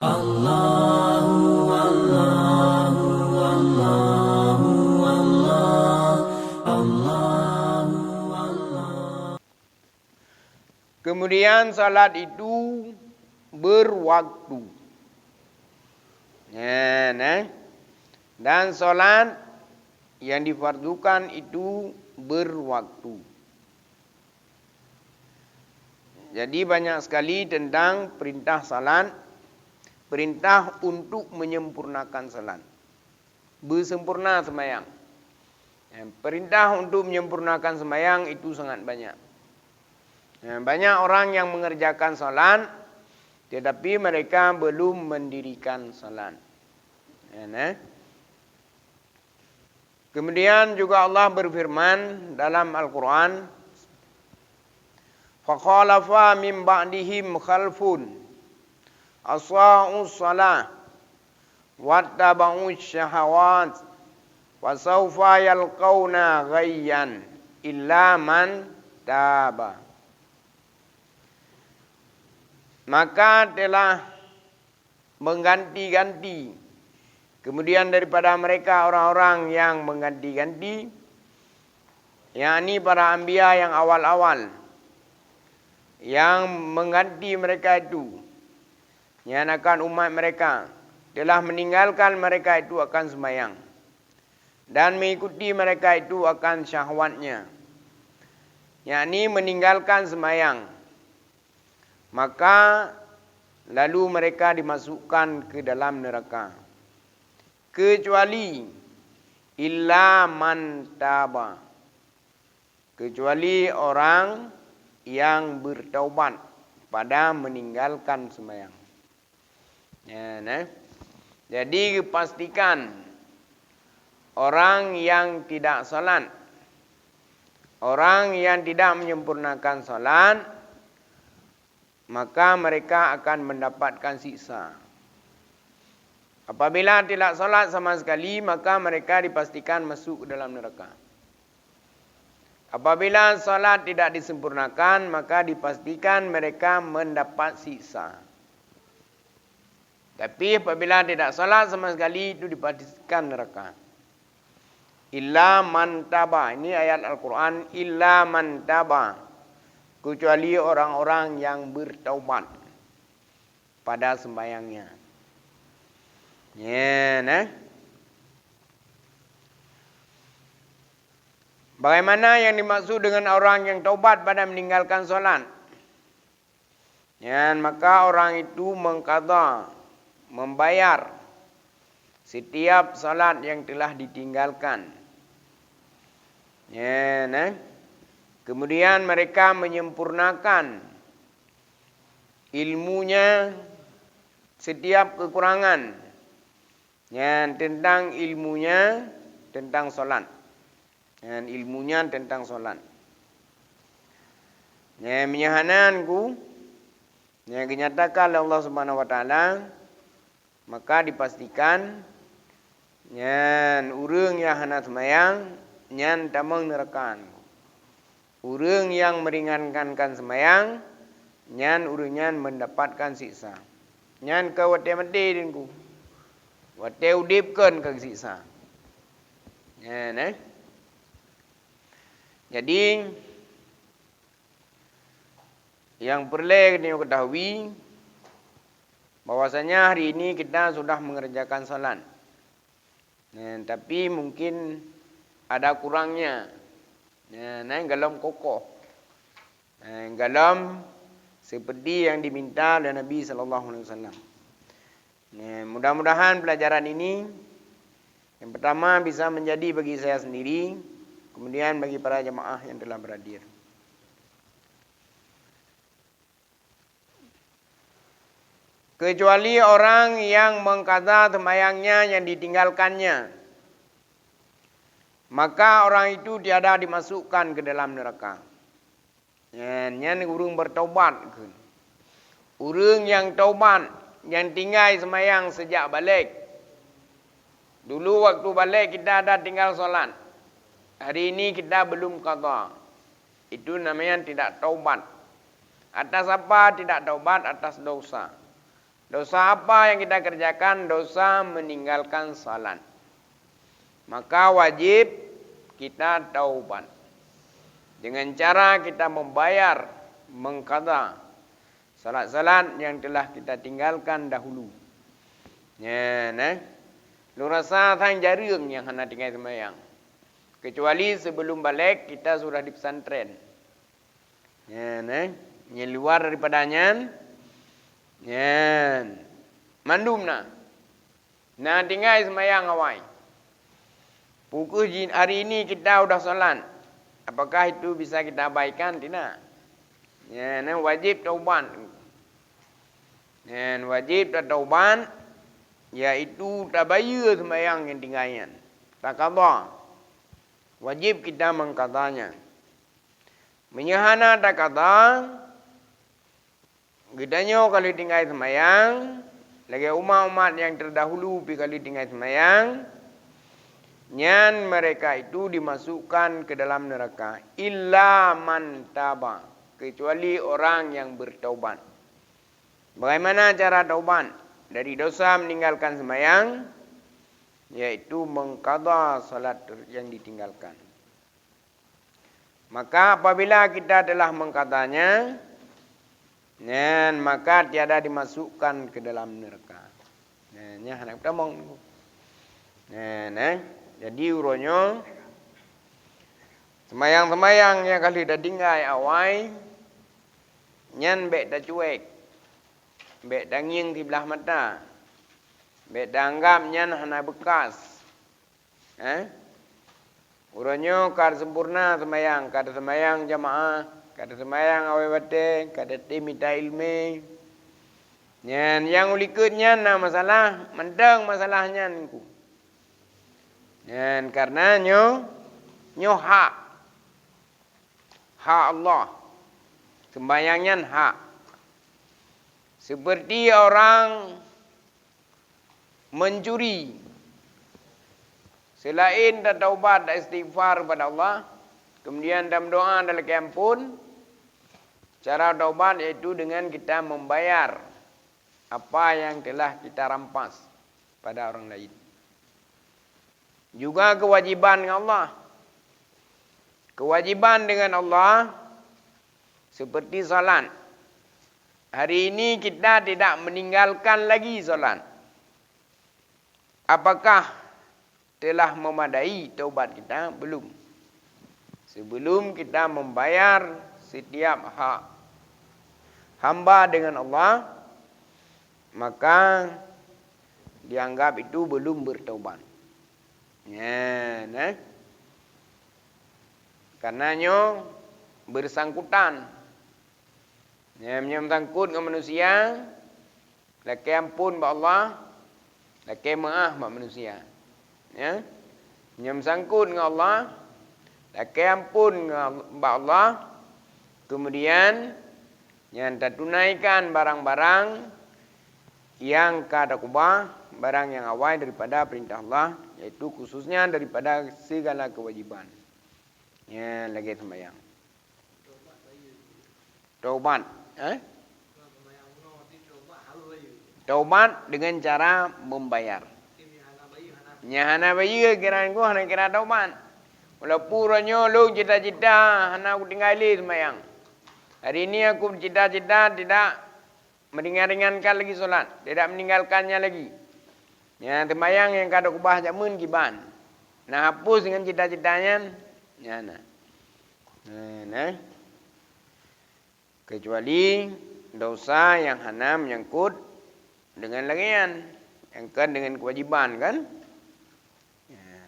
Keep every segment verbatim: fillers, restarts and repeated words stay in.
Allahu, Allahu, Allahu, Allah, Allahu, Allah. Kemudian salat itu berwaktu. Nyan, eh. Dan salat yang difardukan itu berwaktu. Jadi, banyak sekali tentang perintah salat, perintah untuk menyempurnakan salat. Beusempurna seumayang. Eh, perintah untuk menyempurnakan seumayang itu sangat banyak. Eh, banyak orang yang mengerjakan salat, tetapi mereka belum mendirikan salat. Ya, nah. Kemudian juga Allah berfirman dalam Al-Quran, "Fakhalafa min ba'dihim khalfun asa'us salah wattaba'us syahawat fasaufa yalqauna ghayyan illa man taba." Maka telah mengganti-ganti. Kemudian daripada mereka orang-orang yang mengganti-ganti, yakni para anbiya yang awal-awal, yang mengganti mereka itu, nyan akan umat mereka, telah meninggalkan mereka itu akan sembahyang, dan mengikuti mereka itu akan syahwatnya, yakni meninggalkan sembahyang. Maka lalu mereka dimasukkan ke dalam neraka, kecuali illa man taba, kecuali orang yang bertaubat pada meninggalkan sembahyang. Ya, nah. Jadi, pastikan orang yang tidak salat, orang yang tidak menyempurnakan salat, maka mereka akan mendapatkan siksa. Apabila tidak salat sama sekali, maka mereka dipastikan masuk ke dalam neraka. Apabila salat tidak disempurnakan, maka dipastikan mereka mendapat siksa. Tapi apabila tidak salat sama sekali, itu dipastikan neraka. Illa man taba. Ini ayat Al-Quran, illa man taba. Kecuali orang-orang yang bertaubat pada sembahyangnya. Ya, nah. Bagaimana yang dimaksud dengan orang yang taubat pada meninggalkan salat? Nyan, maka orang itu mengqadha, membayar setiap salat yang telah ditinggalkan. Nyan, eh. Kemudian mereka menyempurnakan ilmunya setiap kekurangan. Nyan, tentang ilmunya, tentang salat. Nyan, ilmunya tentang salat. Nyan, meunyoe hana, Teungku, nyan, geunyatakan lé Allah Subhanahu wa Taala, maka dipastikan, nyan, ureuëng nyang hana seumayang, nyan tamong neuraka. Ureuëng nyang meringankan seumayang, nyan ureuëng nyan mendapatkan siksa. Nyan ka watée maté, Teungku. Watée udeb kon ka geusiksa. Nyan, eh. Jadi, nyang peureulée geutanyoe ketahui, bahwasanya hari ini kita sudah mengerjakan salat. Nah, tapi mungkin ada kurangnya. Nah, nah, golom kokoh. Nah, golom seperti yang diminta oleh Nabi sallallahu alaihi wasallam. Nah, mudah-mudahan pelajaran ini yang pertama bisa menjadi bagi saya sendiri, kemudian bagi para jemaah yang telah berhadir. Kecuali orang yang mengqadha seumayangnya yang ditinggalkannya, maka orang itu tiada dimasukkan ke dalam neraka. Nyan, nyan ureuëng bertaubat kheun. Ureuëng nyang taubat, nyang tinggai seumayang sejak balek. Dulu waktu balek kita ada tinggal salat. Hari ini kita belum qadha. Itu namanya tidak taubat. Atas apa tidak taubat? Atas dosa. Dosa apa yang kita kerjakan? Dosa meninggalkan salat. Maka wajib kita taubat. Dengan cara kita membayar, mengqadha salat-salat yang telah kita tinggalkan dahulu. Nyan, eh. Lôn rasa sang jareueng nyang hana tinggai seumayang. Kecuali sebelum baligh kita sudah di pesantren. Nyan, eh. Nyang luar daripada nyan, nyan. Mandum na. Na tinggai seumayang awai. Peu kheueh jih hari ini kita udah salat. Apakah itu bisa kita abaikan? Tidak. Nyan, eh, wajib taubat. Nyan, wajib tataubat, yaitu tabayeue seumayang nyang tinggai nyan. Taqadha. Wajib kita mengqadhanya. Meunyoe hana taqadha, geutanyoe ka lheueh tinggai seumayang, lagée umat-umat nyang terdahulu pih ka lheueh tinggai seumayang, nyan mereka itu dimasukkan ke dalam neraka. Illa man taba, kecuali orang yang bertaubat. Bagaimana cara taubat dari dosa meninggalkan seumayang? Yaitu mengqadha salat yang ditinggalkan. Maka apabila kita telah mengqadhanya, nyan, maka tiada dimasukkan ke dalam neraka. Nyan, nyan hana tamong. Nyan, eh. Jadi, uroe nyoe, seumayang-seumayang nyang ka lheueh tatinggai awai, nyan bék tacuek, bék tangieng siblah mata, bék taanggab nyan hana beukas. Eh? Uroe nyoe ka sempurna seumayang, ka seumayang jamaah, ka seumayang awai watée, ka teutem mita iéleumé. Nyan, nyang u likot nyan na masalah, mantong masalah nyan ku. Nyan, karena nyoe, nyoe hak. Hak Allah. Seumayang nyan hak. Seperti orang mencuri. Selain tataubat dan istighfar kepada Allah, kemudian tameudoá dan lakée amphon, cara taubat yaitu dengan kita membayar apa yang telah kita rampas pada orang lain. Juga kewajiban dengan Allah. Kewajiban dengan Allah seperti salat. Hari ini kita tidak meninggalkan lagi salat. Apakah telah memadai taubat kita? Belum. Sebelum kita membayar setiap hak hamba dengan Allah, maka dianggap itu belum bertaubat. Nyan, eh. Karena nyoe bersangkutan. Nyan, nyoe meusangkut ngon manusia, lakée amphon bak Allah, lakée meuáh bak manusia. Ya. Nyoe meusangkut ngon Allah, lakée amphon ngon, bak Allah, kemudian nyan tatunaikan barang-barang nyang ka takeubah, barang nyang awai daripada peurintah Allah, yaitu khususnya daripada segala kewajiban. Nyan lagée seumayang. Taubat, eh? Taubat dengan cara membayar. Nyang hana bayeue kira ku hana kira taubat. Walaupun uroe nyoe lôn cita-cita hana kutinggai lé seumayang. Hari ini aku cita-cita tidak meringan-ringankan lagi solat, tidak meninggalkannya lagi. Nyan seumayang nyang ka takeubah jameun kiban. Na hapus dengan cita-cita nyan, nyan na. Nah, nah. Kecuali dosa yang hana menyangkut dengan lagée nyan, nyang kon dengan kewajiban, kan? Ya.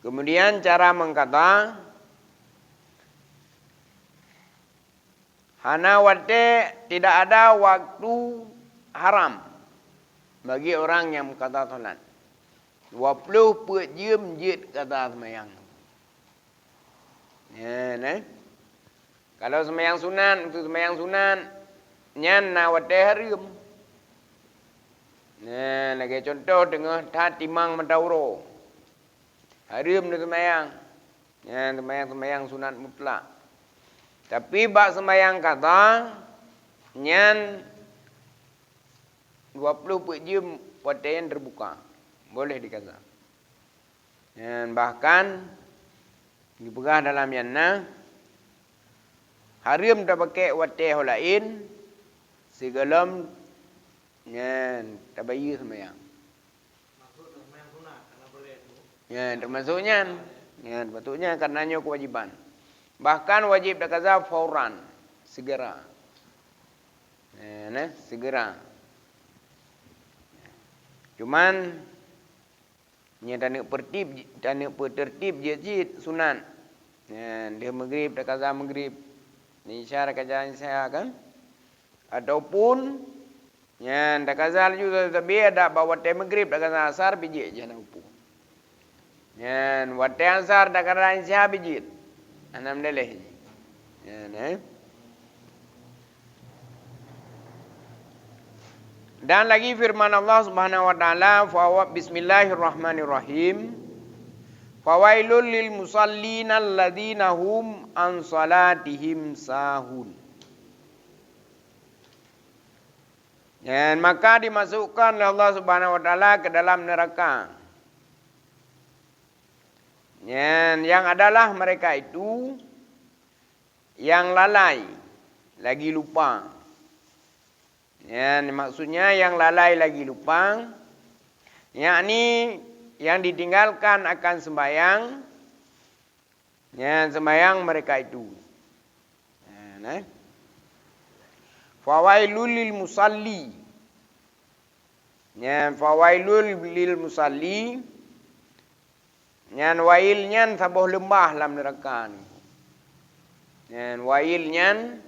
Kemudian cara mengqadha, hana watée, tidak ada waktu haram bagi orang yang mengqadha salat. Dua ploh peuet jeuem jeuet qadha seumayang. Nyan, eh. Kalau seumayang sunat, untuk seumayang sunat, nyan na watée hareuem. Nah, lagée contoh teungoh that timang mata uroe. Hareuem neuseumayang. Nyan seumayang-seumayang sunat mutlak. Tapi bak seumayang qadha nyan dua ploh peuet jeuem watée nyan teubuka, boleh dikaza. Nyan bahkan geupeugah dalam nyan na, hareuem tapakék watée ho laén sigohlom nyan tabayeue seumayang. Nyan teumasok nyan. Nyan teumasok nyan karena nyoe keuwajiban. Bahkan wajéb takaza fauran, segera. Nyan, eh, segera. Cuman nyan taneuk pertib, taneuk peuteurtib jeuet cit sunat. Nyan lheueh maghrib takaza maghrib. Isya takaza isya kan? Ataupun nyan takaza laju sabe-sabe adak bak watée maghrib takaza asar bijék jih hana upu. Nyan watée asar takaza isya bijék. Hana meudaleh jih. Nyan, eh. Dan lagi firman Allah Subhanahu wa taala, fa wa-, bismillahirrahmanirrahim. Fawailul lil musallin alladzina hum an salatihim sahun. Dan maka dimasukkan oleh Allah Subhanahu wa taala ke dalam neraka. Nyan yang adalah mereka itu yang lalai lagi lupa. Nyan maksudnya yang lalai lagi lupa, yakni yang ditinggalkan akan sembahyang, nyan sembahyang mereka itu. Nyan, eh. Fawailul lil musalli. Nyan fawailul lil musalli. Nyan wail nyan saboh leumbah lam neuraka ni. Nyan wail nyan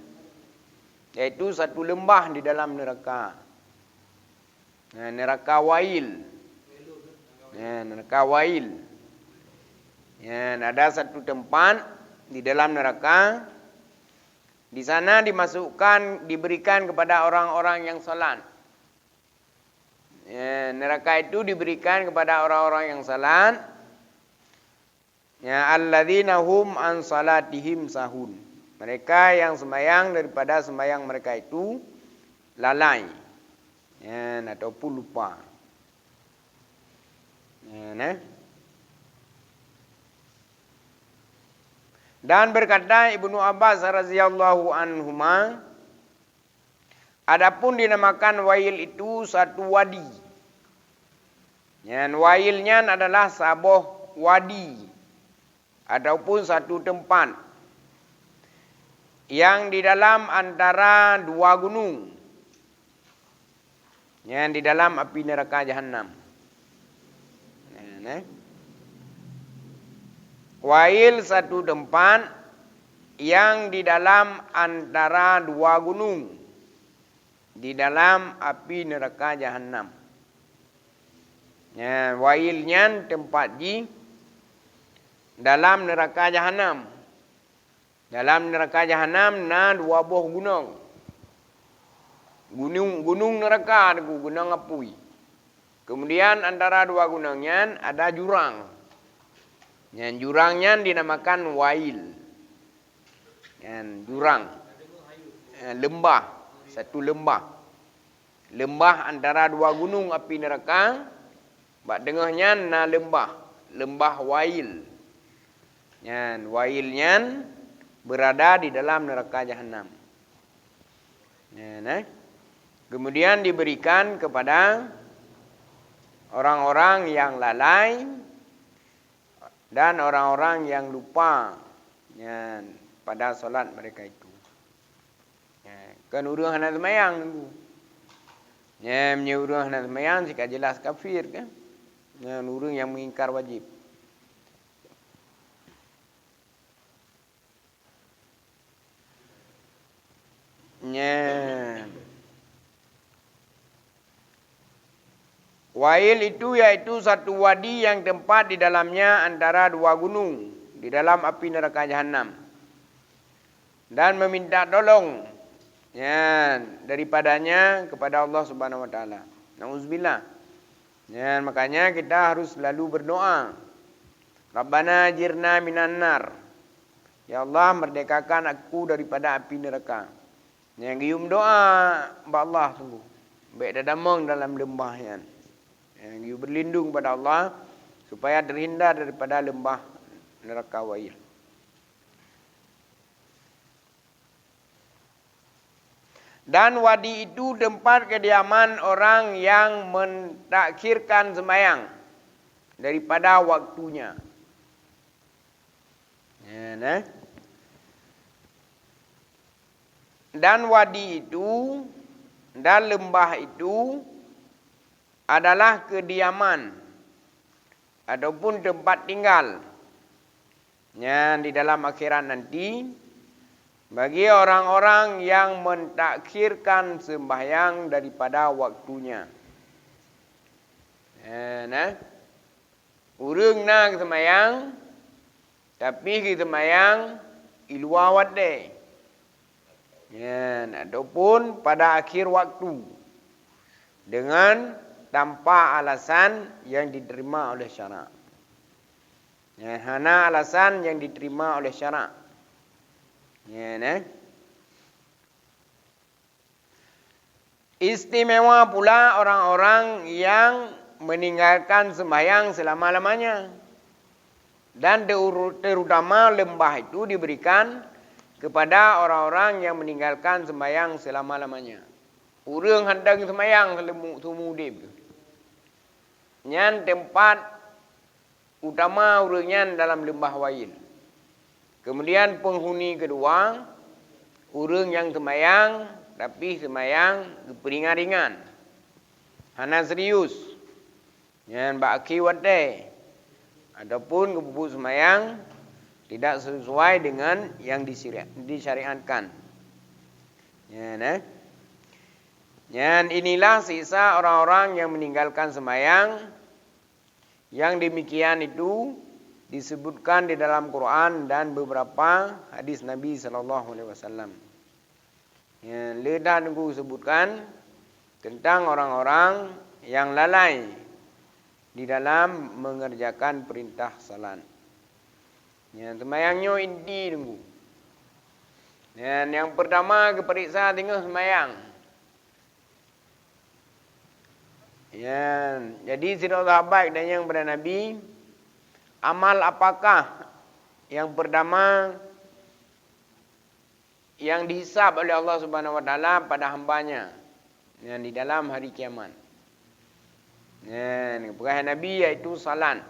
yaitu satu leumbah di dalam neuraka. Nyan neuraka wail. Nyan neuraka wail. Nyan ada satu tempat di dalam neuraka. Di sana dimasukkan, diberikan kepada orang-orang yang salat. Ya, neraka itu diberikan kepada orang-orang yang salat. Ya, alladzina hum an salatihim sahun. Mereka yang sembahyang daripada sembahyang mereka itu lalai. Ya, ataupun lupa. Ya, nah. Dan berkata Ibnu Abbas radhiyallahu anhuma, adapun dinamakan wail itu satu wadi. Nyan wail nyan adalah saboh wadi ataupun satu tempat yang di dalam antara dua gunung. Nyan di dalam api neraka jahanam. Nyan, eh. Wail satu tempat yang di dalam antara dua gunung, di dalam api neraka jahanam. Nyan, wail nyan tempat jih dalam neraka jahanam. Dalam neraka jahanam na dua boh gunong. Gunong, gunong neraka, gunong apui. Kemudian antara dua gunong nyan ada jurang. Nyan jurang nyan dinamakan wail. Nyan jurang. Eh, leumbah, satu leumbah. Leumbah antara dua gunong api neraka, bak teungoh nyan na leumbah, leumbah wail. Nyan, wail nyan berada di dalam neraka jahanam. Nyan, eh. Kemudian diberikan kepada orang-orang yang lalai dan orang-orang yang lupa, nyan, pada salat mereka itu. Nyan, kan ureuëng hana seumayang tu. Nyan, meunyoe ureuëng hana seumayang, sika jelas kafir kan. Nyan, ureuëng yang mengingkar wajib. Nyan. Wail itu yaitu satu wadi yang tempat di dalamnya antara dua gunung di dalam api neraka jahanam, dan meminta tolong, nyan, daripadanya kepada Allah Subhanahu wa taala. Nauzubillah. Nyan, makanya kita harus selalu berdoa, "Rabbana ajirna minan nar." "Ya Allah, merdekakan aku daripada api neraka." Nyang geuyue meudoa bak Allah teungku, bék tadamong dalam leumbah nyan. Nyang geuyue berlindung pada Allah supaya terhindar daripada leumbah neraka Wail. Dan wadi itu tempat kediaman orang yang mentakhirkan sembahyang daripada waktunya. Ya, nah. Dan wadi itu dan leumbah itu adalah kediaman ataupun tempat tinggal nyan di dalam akhirat nanti bagi orang-orang yang mentakhirkan sembahyang daripada waktunya. Ya, nah. Ureuëng na geuseumayang, tapi geuseumayang i luwa watée, nyan, ataupun pada akhir waktu, dengan tanpa alasan yang diterima oleh syarak. Nyan, hana alasan yang diterima oleh syarak. Nyan, eh. Istimewa pula orang-orang yang meninggalkan sembahyang selama-lamanya. Dan teuru-, terutama leumbah itu diberikan kepada orang-orang yang meninggalkan sembahyang selama-lamanya. Ureuëng hana sembahyang seuleumu-, seumur udeb, nyan teumpat utama ureuëng nyan dalam leumbah Wail. Kemudian penghuni kedua, ureuëng nyang seumayang, tapi seumayang geupeuringan-ringan, hana serius, nyan bak akhé watée, ataupun geupeubuet seumayang tidak sesuai dengan yang disyari-, disyariatkan. Nyan, eh. Nyan inilah siksa orang-orang yang meninggalkan seumayang. Yang demikian itu disebutkan di dalam Quran dan beberapa hadis Nabi sallallahu alaihi wasallam. Ya, le that Teungku sebutkan tentang orang-orang yang lalai di dalam mengerjakan perintah salat. Ya, seumayang nyoe inti Teungku. Dan yang pertama geuperiksa teungoh seumayang. Ya, jadi sidroe sahabat geutanyong keupada Nabi, "Amal apakah yang pertama yang dihisab oleh Allah Subhanahu wa Taala pada hamba-Nya yang di dalam hari kiamat?" Ya, peugah Nabi, yaitu salat.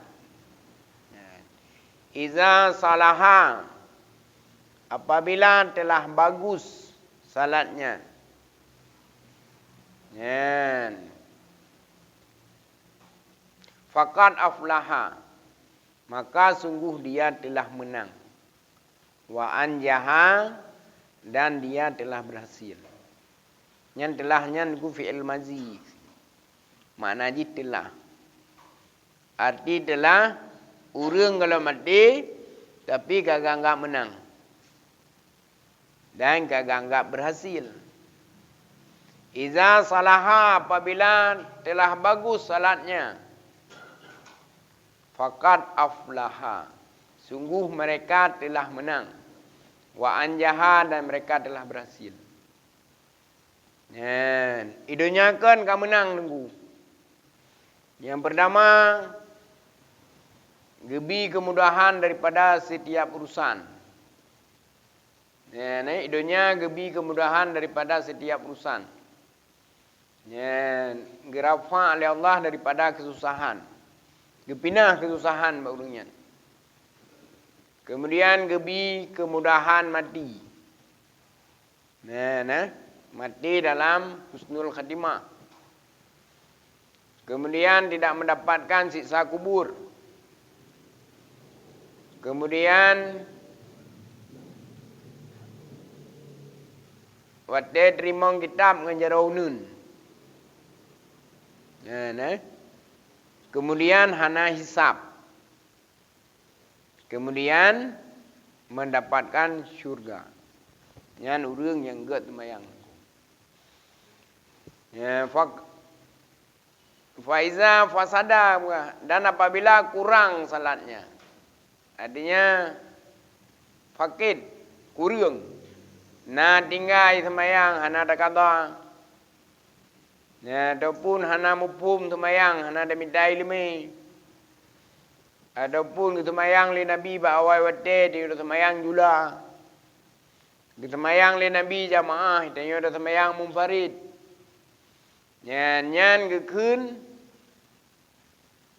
Ya. "Iza salaha," apabila telah bagus salatnya. Nyan. "Faqad aflaha," maka sungguh dia telah menang. "Wa anjaha," dan dia telah berhasil. Nyan telah nyan ku fi'il mazi. Makna jih telah. Arti telah, ureuëng gohlom maté, tapi ka geuanggab meunang. Dan ka geuanggab berhasil. "Iza salaha," apabila telah bagus salatnya, "faqad aflaha," sungguh mereka telah menang, "wa anjaha," dan mereka telah berhasil. Nyan, i donya kan ka meunang Teungku. Yang pertama, geubi kemudahan daripada setiap urusan. Nyan, eh, i donya geubi kemudahan daripada setiap urusan. Nyan, geurafa lé Allah daripada kesusahan. Geupinah kesusahan bak ureuëng nyan. Kemudian geubi kemudahan mati. Nah, nah, mati dalam husnul khatimah. Kemudian tidak mendapatkan siksa kubur. Kemudian watée teurimong kitab ngon jaroe uneuen. Nah, nah. Kemudian hana hisab. Kemudian mendapatkan syurga. Nyan ureuëng nyang gét seumayang. Ya, fak-, faiza fasada, dan apabila kurang salatnya. Artinya, Fakét, kureueng. Na tinggai seumayang hana takada. Nah, ataupun hana muphom seumayang, hana tamita iéleumé. Ataupun geuseumayang lé Nabi bak awai watée, tanyoe seumayang jula. Geuseumayang lé Nabi jamaah, tanyoe seumayang munfarid. Nyan, nyan geukheun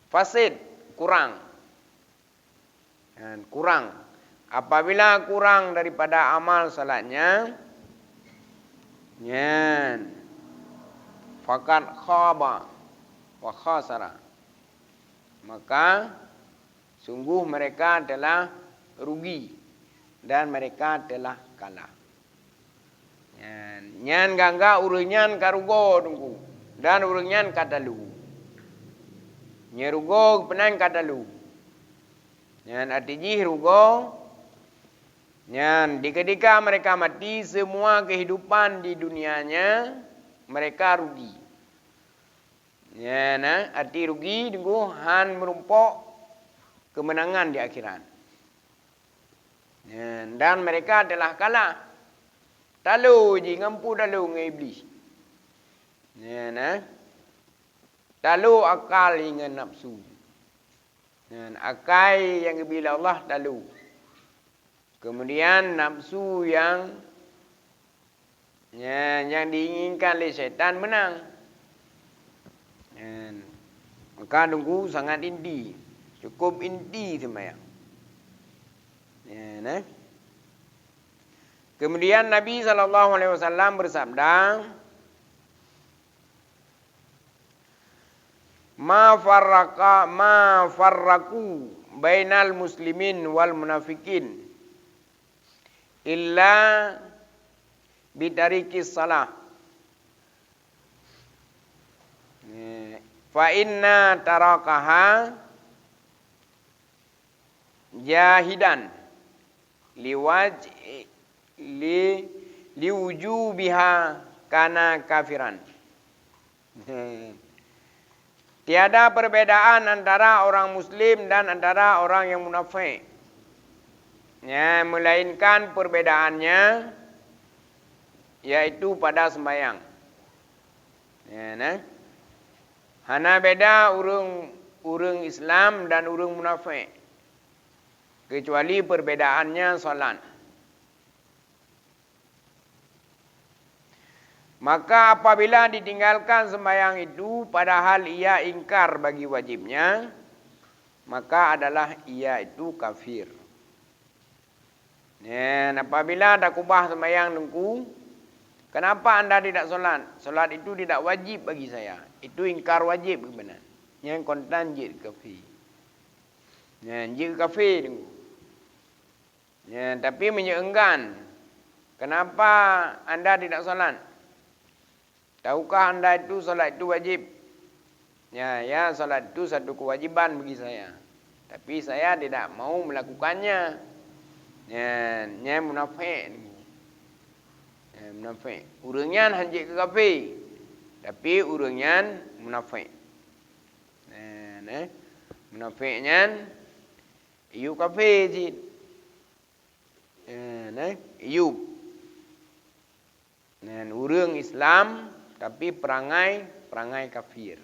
fasid, kurang. Nyan, kurang. Apabila kurang daripada amal salatnya, nyan, faqad khaba wa khasara. Maka, sungguh mereka telah rugi dan mereka telah kalah. Nyan, nyan gangga ureuëng nyan ka rugoe Teungku, dan ureuëng nyan ka talu. Nyang rugoe geupeunang ka talu. Nyan arti jih rugoe, nyan diketika mereka mati, semua kehidupan di dunianya mereka rugi. Nyan, eh, arti rugi Teungku, han meurumpok keumeunangan di akhirat. Nyan, dan mereka telah kalah. Talo jih ngon peue talo ngon Iblih. Nyan, eh. Talo akai ngon nafsu. Nyan, akai nyang geubri lé Allah talo. Kemudian nafsu nyang, nyang, nyang diinginkan lé syaitan meunang. Nyan, maka Teungku sangat inti, cukup inti seumayang. Nyan, eh. Kemudian Nabi sallallahu alaihi wasallam bersabda, "Ma farraqa, ma farraqu bainal muslimin wal munafiqin illa bitarikis salah. Fa inna tarakaha jahidan liwaj-, li, liwujubiha kana kafiran." Tiada perbedaan antara orang muslim dan antara orang yang munafik. Ya, melainkan perbedaannya yaitu pada sembahyang. Ya, nah. Hana beda ureuëng, ureuëng Islam dan ureuëng munafik. Kecuali perbedaannya salat. Maka apabila ditinggalkan sembahyang itu padahal ia ingkar bagi wajibnya, maka adalah ia itu kafir. Dan apabila takubah sembahyang Teungku, "Kenapa anda tidak salat? Salat itu tidak wajib bagi saya." Itu ingkar wajib keubenaran. Nyan kontan jeuet keu kafé. Nyan jeuet keu kafé Teungku. Ya, tapi meunyoe enggan, "Kenapa anda tidak salat? Tahukah anda itu salat itu wajib?" Ya, ya, salat itu satu kewajiban bagi saya. Tapi saya tidak mau melakukannya. Ya, nyan munafik. Ya, munafik. Ureuëng nyan hanjeuet keu kafé. Tapi ureuëng nyan munafik. Ya, nah. Munafik nyan yub kafé cit. Eh, nah, yub. Nyan ureuëng Islam, tapi perangai, perangai kafir.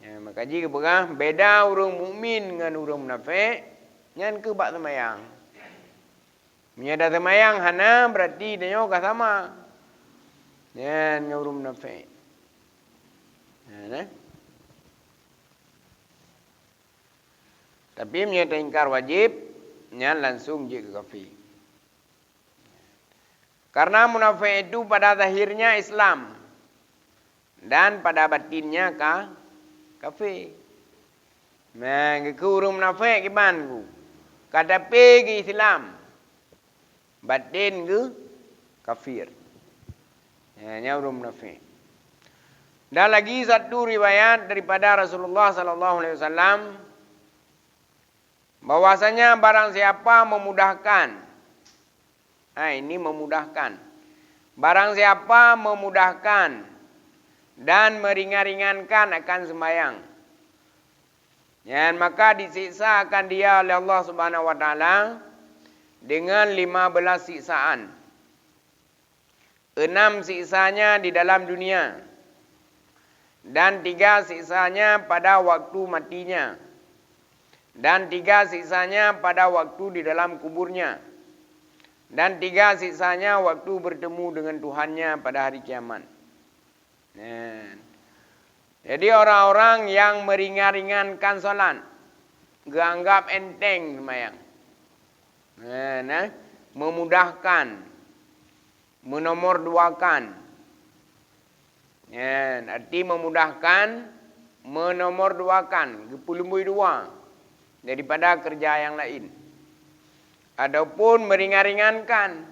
Ya, maka jih geupeugah, beda ureuëng mukmin ngon ureuëng munafik, nyan keuh bak seumayang. Meunyoe taseumayang hana, berarti tanyoe ka sama. Nyan ngon ureuëng munafik. Ya, nah. Tapi meunyoe taingkar wajib, nyan langsung jeuet keu kafé. Karena munafik itu pada zahirnya Islam dan pada batinnya ka, kafé. Nah, geukheun ureuëng munafik kiban ku, ka tapé keu Islam, baten geuh kafir. Ya, nyan ureuëng munafik. Dan lagi satu riwayat daripada Rasulullah sallallahu alaihi wasallam, bahwasanya barang siapa memudahkan, ha, ini memudahkan. Barang siapa memudahkan dan meringan-ringankan akan sembahyang, nyan maka disiksa akan dia oleh Allah Subhanahu wa Taala dengan lima belas siksaan. Enam siksanya di dalam dunia, dan tiga siksanya pada waktu matinya, dan tiga siksanya pada waktu di dalam kuburnya, dan tiga siksanya waktu bertemu dengan Tuhannya pada hari kiamat. Nah, jadi orang-orang yang meringan-ringankan salat, geuanggap enteng seumayang. Nah, nah, memudahkan, menomorduakan. Nah, arti memudahkan, menomorduakan, geupeuleumui dua daripada kerja yang lain. Ataupun meringan-ringankan,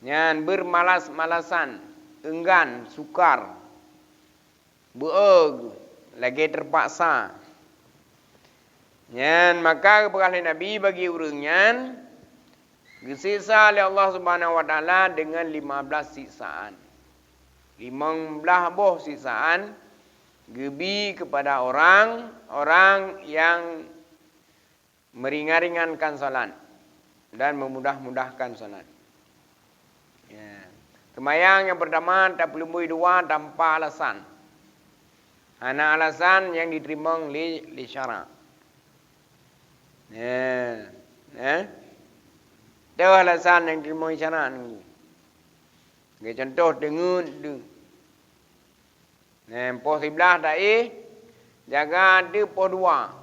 nyan bermalas-malasan, enggan, sukar, beu'ög, lagée terpaksa. Nyan maka geupeugah lé Nabi bagi ureuëng nyan geusiksa lé Allah Subhanahu wa Taala dengan lima belas siksaan. Limong blaih boh siksaan geubi kepada orang-orang yang meringan-ringankan salat dan memudah-mudahkan salat. Ya. Seumayang nyang pertama tapeuleumui dua tanpa alasan. Hana alasan nyang jiteurimong lé, lé syara. Ya. Eh? Toh alasan nyang jiteurimong lé syara nunggu. Sebagai contoh, teungeut deuh. Nyan, poh siblaih taéh, jaga deuh poh dua.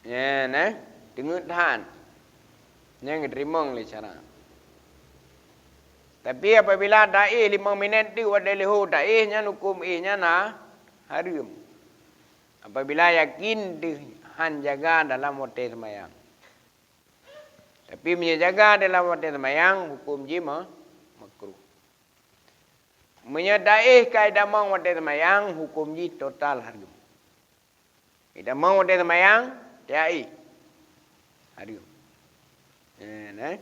Nyan, eh, teungeut that. Nyan geuteurimong lé syara. Tapi apabila taéh limong minét teuk watée leuhô taéh, nyan huköm éh nyan ha-, hareuem. Apabila yakin deuh han jaga dalam watée seumayang. Tapi meunyoe jaga dalam watée seumayang, huköm jih ma-, makruh. Meunyoe taéh ka itamong watée seumayang, huköm jih total hareuem. Itamong watée seumayang, taéh. Hareuem. Eh, nah.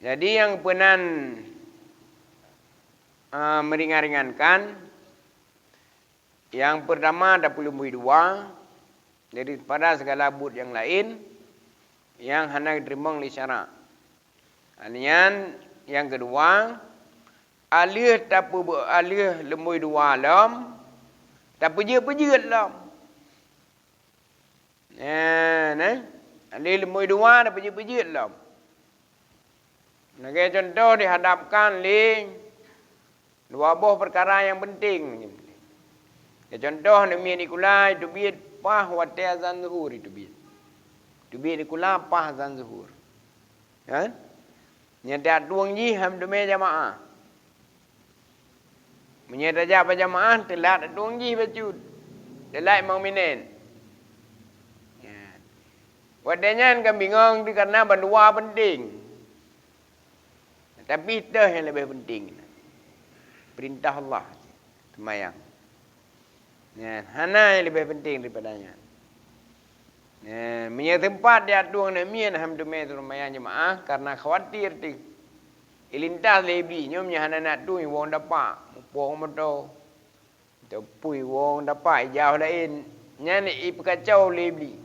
Jadi nyang peunan, ah, meringan-ringankan, nyang pertama tapeuleumui dua daripada segala buet nyang laén nyang hana geuteurimong lé syara. Nyan nyang keudua, aleuh tapeubu-, aleuh leumui dua lom, tapeujeuet-peujeuet lom. Nah, nah. Aleuh leumui dua tapeujeuet-peujeuet lom. Lagée contoh dihadapkan lé dua boh peukara nyang penting. Lagée contoh, neumiet sikula teubiet paih watée azan zuhur teubiet. Teubiet sikula paih azan zuhur. Kan? Nyan tajak tueng jih han teumé jamaah. Meunyoe tajak bak jamaah, teulat tueng jih bacut. Teulat limong minét. Ya. Watée nyan kan bingong teuh karena bandua penting. Tapi toh nyang leubeh penting. Perintah Allah. Seumayang. Nyan, hana nyang leubeh penting daripada nyan. Nyan, meunyoe teumpat tajak tueng neumiet han teumé seumayang jeumaáh karena khawatir teuh. Ilintas lé Iblih, nyoe meunyoe hana neujak tueng, woe dapak, muphom moto. Teupui woe dapak, ijak laén. Nyan ipeukacau lé Iblih.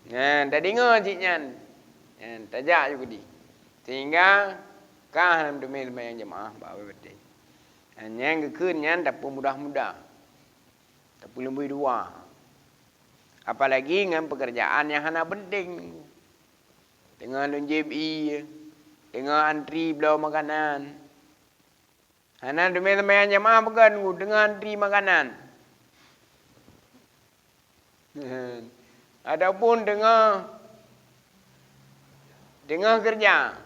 Nyan, tadeungoe cit nyan. Nyan, tajak ju keudeh. Sehingga ka han teumé seumayang jeumaáh bak watée. Nyan geukheun nyan tapeumudah-mudah. Tapeuleumbui dua. Apalagi ngon pekerjaan nyang hana penting. Teungoh lôn jieb ié, teungoh antri bloe makanan. Hana teumé seumayang jeumaáh peugah nunggu teungoh antri makanan. Ataupun teungoh, teungoh keureuja.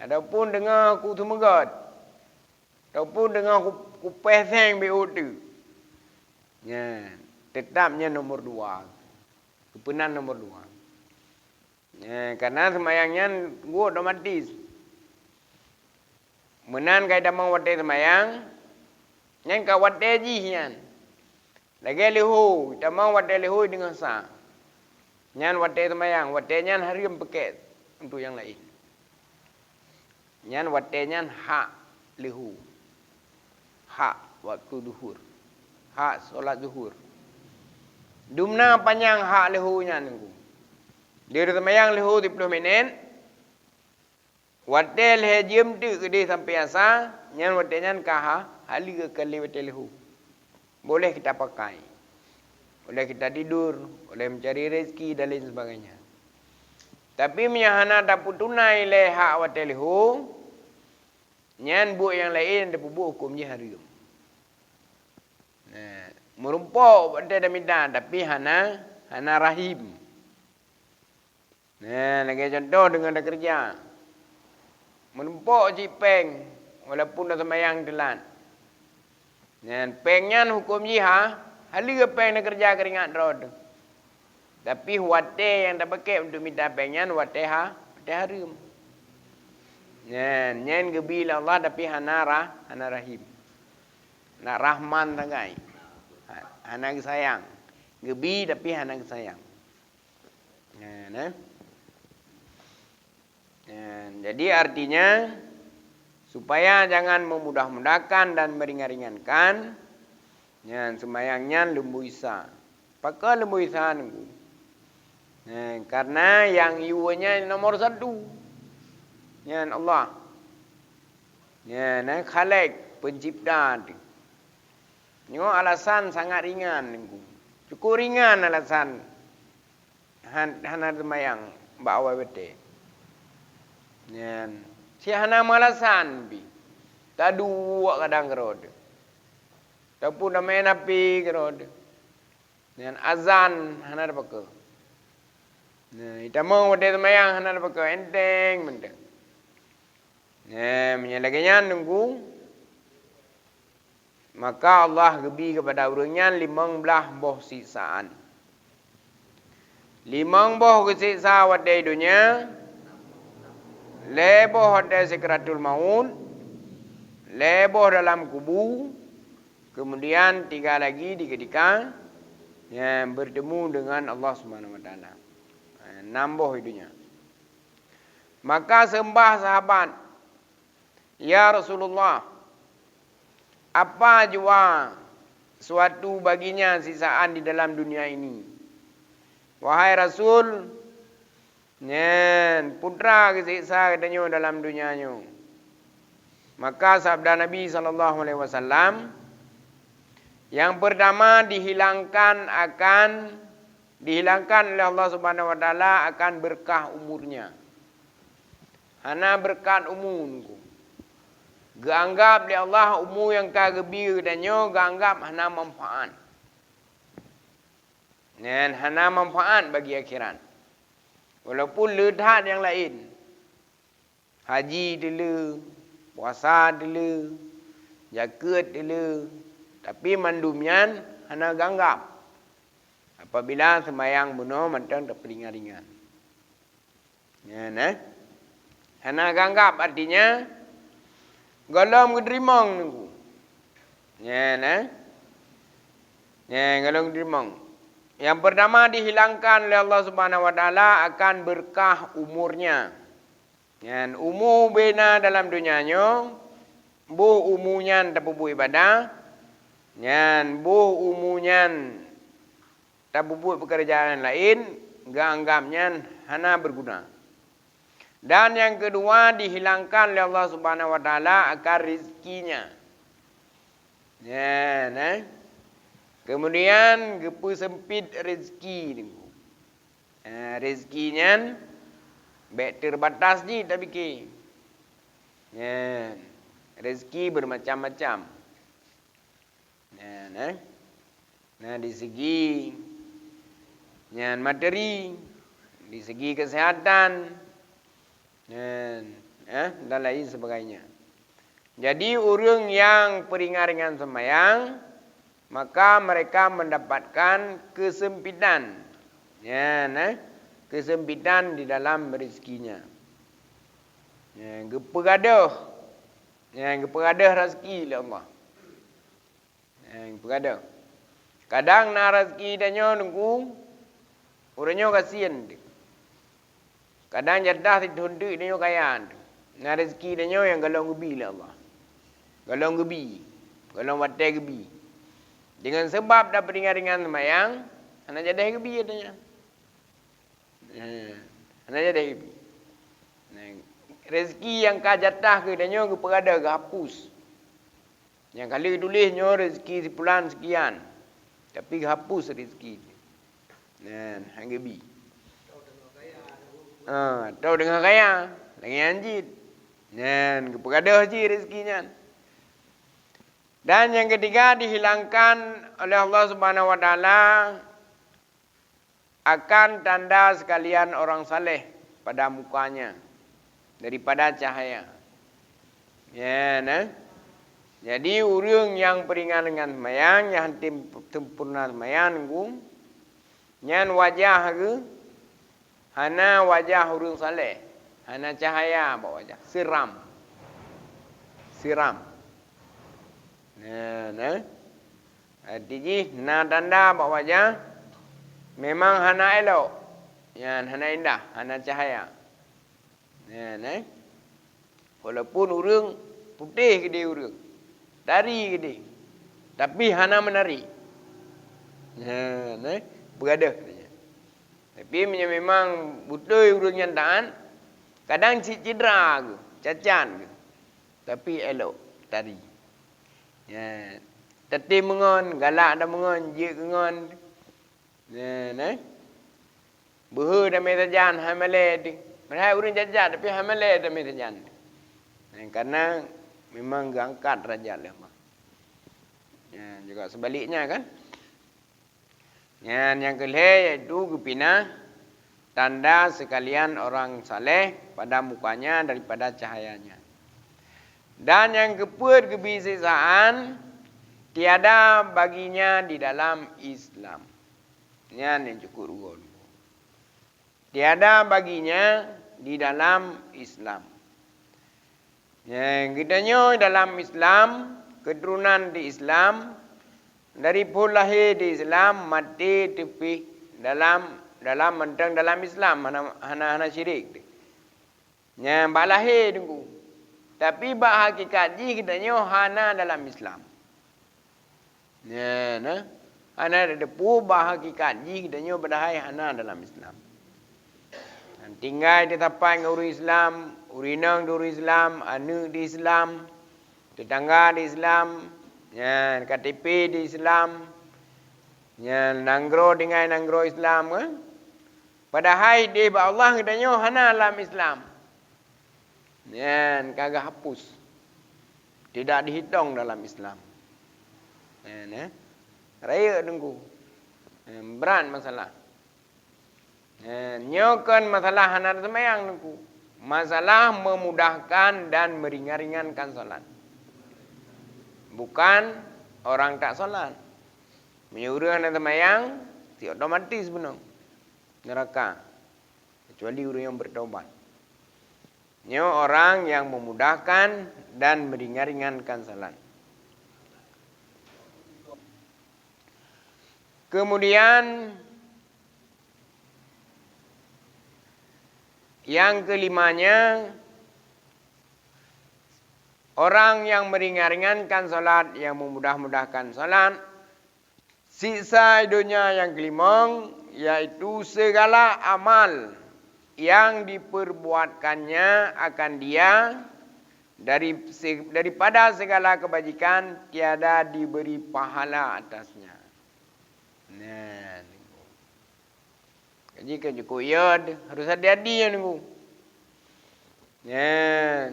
Ataupun teungoh ku seumeugöt. Ataupun teungoh ku, kupéh seng beu teuk. Nyan, teutap nyan nomor dua. Geupeunan nomor dua. Nyan, karena seumayang nyan geuh otomatis. Meunan ka itamong watée seumayang, nyan ka watée jih nyan. Lagée leuhô, itamong watée leuhô deungon sa. Nyan watée seumayang, watée nyan hareuem peuket untuk nyang laén. Nyan watée nyan hak leuhô. Hak waktu zuhur. Hak salat zuhur. Dumna panyang hak leuhô nyan, Teungku. Di seumayang leuhô siplôh minét, watée lhée jeuem teuk keudeh sampoe asa, nyan watée nyan ka ha-, haleue ka lé watée leuhô. Boleh kita pakai. Boleh kita tidur, boleh mencari rezeki dan lain sebagainya. Tapi meunyo hana tapeutunai lé hak watée leuhô, nyan buet nyang laén tapeubuet huköm jih hareuem. Nah, meurumpok watée tamita, tapi hana, hana rahim. Nah, lagée contoh deungon takeureuja. Meurumpok cit péng, walaupun taseumayang teulat. Nyan, péng nyan huköm jih ha, haleue péng takeureuja keuringat droe teuh. Tapi watée nyang tapakék untuk mita péng nyan watée ha, watée hareuem. Nyan, nyan geubi lé Allah tapi hana rah-, hana rahim. Nak rahman sagai. Ha-, hana geusayang. Geubi tapi hana geusayang. Nyan, eh. Nyan, jadi artinya, supaya jangan memudah-mudahkan dan meringan-ringankan, nyan, seumayang nyan leumboi sa. Pakon leumboi sa, Teungku? Nyan, karena nyang yue nyan nomor satu. Nyan Allah. Nyan, eh, Khalik, pencipta teuh. Nyoe alasan sangat ringan, Teungku. Cukup ringan alasan. Han-, hana teumayang bak awai watée. Nyan, si hana meulasan pih. Taduek kadang keudroe teuh. Ataupun tameu'en api keudroe teuh. Nyan, azan hana tapakoe. Nah, itamong watée teumayang hana tapakoe, enteng mantong. Nyan, meunyo lagée nyan, Teungku, maka Allah geubi keupada ureuëng nyan limong blaih boh siksaan. Limong boh geusiksa watée donya, lhée boh watée sakratul maut, lhée boh dalam kubu, kemudian tiga lagi di ketika, ya, bertemu dengan Allah Subhanahu wa Taala. Ha, enam boh di donya. Maka seumbah sahabat, "Ya Rasulullah, apa jua suatu baginya siksaan di dalam dunia ini?" Wahai Rasul, nyan, peue teuma geusiksa geutanyoe dalam donya nyoe. Maka sabda Nabi sallallahu alaihi wasallam, yang pertama dihilangkan akan, dihilangkan oleh Allah Subhanahu wa Taala akan berkah umurnya. Hana beureukat umu, Teungku. Geuanggab lé Allah umu nyang ka geubi geutanyoe geuanggab hana manfaat. Nyan hana manfaat bagi akhirat. Walaupun le that nyang laén. Haji teule, puasa teule, jakeuet teule, tapi mandum nyan hana geuanggab. Apabila seumayang bunoe mantong tapeuringan-ringan. Nyan, eh. Hana geuanggab, artinya, gohlom geuteurimong, Teungku. Nyan, eh. Nyan, gohlom geuteurimong. Yang pertama dihilangkan oleh Allah Subhanahu wa Taala akan berkah umurnya. Nyan, umu bena dalam donya nyoe, boh umu nyan tapeubuet ibadah, nyan, boh umu nyan tapeubuet peukeurajaan laén, geuanggab nyan hana beuguna. Dan nyang keudua, dihilangkan lé Allah Subhanahu wa Taala akan rezekinya. Nyan, eh. Kemudian, geupeuseumpit rezeki, Teungku. Eh, rezeki nyan bèk terbatas jih tapike. Nyan, rezeki bermacam-macam. Nyan, eh. Nah, di segi nyan materi, di segi kesehatan, nyan, eh, dan lain sebagainya. Jadi, ureuëng nyang peuringan-ringan seumayang, maka mereka mendapatkan kesempitan. Nyan, eh, kesempitan di dalam rezekinya. Nyan, geupeugadôh. Nyan, geupeugadôh rezeki lé Allah. Eh, peugah dah. Kadang na rezeki tanyoe, Teungku, ureuëng nyoe gasien. Kadang jatah sithon teuk tanyoe kaya. Na rezeki tanyoe nyang gohlom geubi lé Allah. Gohlom geubi. Gohlom watée geubi. Deungon sabab tapeuringan-ringan seumayang, Hana jadeh geubi ata nyan. Eh, hana jadeh geubi. Nah, rezeki nyang ka jatah keu tanyoe geupeugadôh, geuhapus. Nyang ka lheueh tuléh nyoe rezeki si pulan sekian, tapi geuhapus rezeki. Nah, han geubi. Ah, atau deungon kaya, lagèe nyan cit. Nyan, geupeugadôh cit rezeki nyan. Dan nyang ketiga, dihilangkan oleh Allah Subhanahu wa Taala akan tanda sekalian orang saleh pada mukanya daripada cahaya. Ya, nah. Jadi, ureuëng nyang peuringat ngon seumayang, nyang tem-, sempurna seumayang, nyan wajah geuh hana wajah ureuëng saleh, hana cahaya bak wajah, siram. Siram. Nah, nah. Arti jih na tanda bak wajah, memang hana elok. Nyan hana indah, hana cahaya. Nyan, eh. Walaupun ureuëng putéh keudéh ureuëng, tari keudéh, tapi hana meunari. Nyan, eh. Beugadôh keudéh nyan. Tapi meunyoe memang beutôi ureuëng nyan taát, kadang cit cedera geuh, cacat geuh, tapi elok tari. Ya, teuti meungon, galak dak meungon, jeuet keu ngon. Ya, nah. Beuhe damé sajan, hai malèe teuh. Padahai ureuëng cacat, tapi hai malèe damé sajan. Nah, karena memang geuangkat derajat lé Allah. Ya, juga sebaliknya kan. Nyan nyang keu lhèe, yaitu geupinah tanda sekalian orang saleh pada mukanya daripada cahayanya. Dan nyang keupeuet geubi siksaan, tiada baginya di dalam Islam. Nyan nyang cukôp rugoe. Tiada baginya di dalam Islam. Ya, geutanyoe dalam Islam, keuturonan di Islam, dari phon lahé di Islam, maté teupih dalam, dalam mantong dalam Islam, hana, hana, hana syirik. Nyan bak lahé teungku. Tapi bak hakikat jih geutanyoe hana dalam Islam. Nyan, nah. Hana tateupeue bak hakikat jih geutanyoe padahai hana dalam Islam. Tinggai teusapat ngon ureuëng Islam, ureuëng inong di ureuëng Islam, aneuëk di Islam, tetangga di Islam, nyan K T P di Islam, nyan nanggroe tinggai nanggroe Islam, kan? Padahai idéh bak Allah geutanyoe hana lam Islam. Nyan ka geuhapus. Tidak dihitong dalam Islam. Nyan, eh. Rayeuk teungku. Nyan, brat masalah. Nyan, nyoe kon masalah hana seumayang teungku. Masalah memudahkan dan meringan-ringankan salat. Bukan orang tak salat. Meunyoe ureuëng hana seumayang, si otomatis bunoe neuraka. Kecuali ureuëng nyang bertaubat. Nyoe orang yang memudahkan dan meringan-ringankan salat. Kemudian, yang kelimanya, orang yang meringan-ringankan salat, yang memudah-mudahkan salat, siksa di donya nyang keulimong, yaitu segala amal yang diperbuatkannya akan dia dari se-, daripada segala kebajikan, tiada diberi pahala atasnya. Nah, Jadi keu jukuk yod, harus hati-hati nyan teungku. Nyan,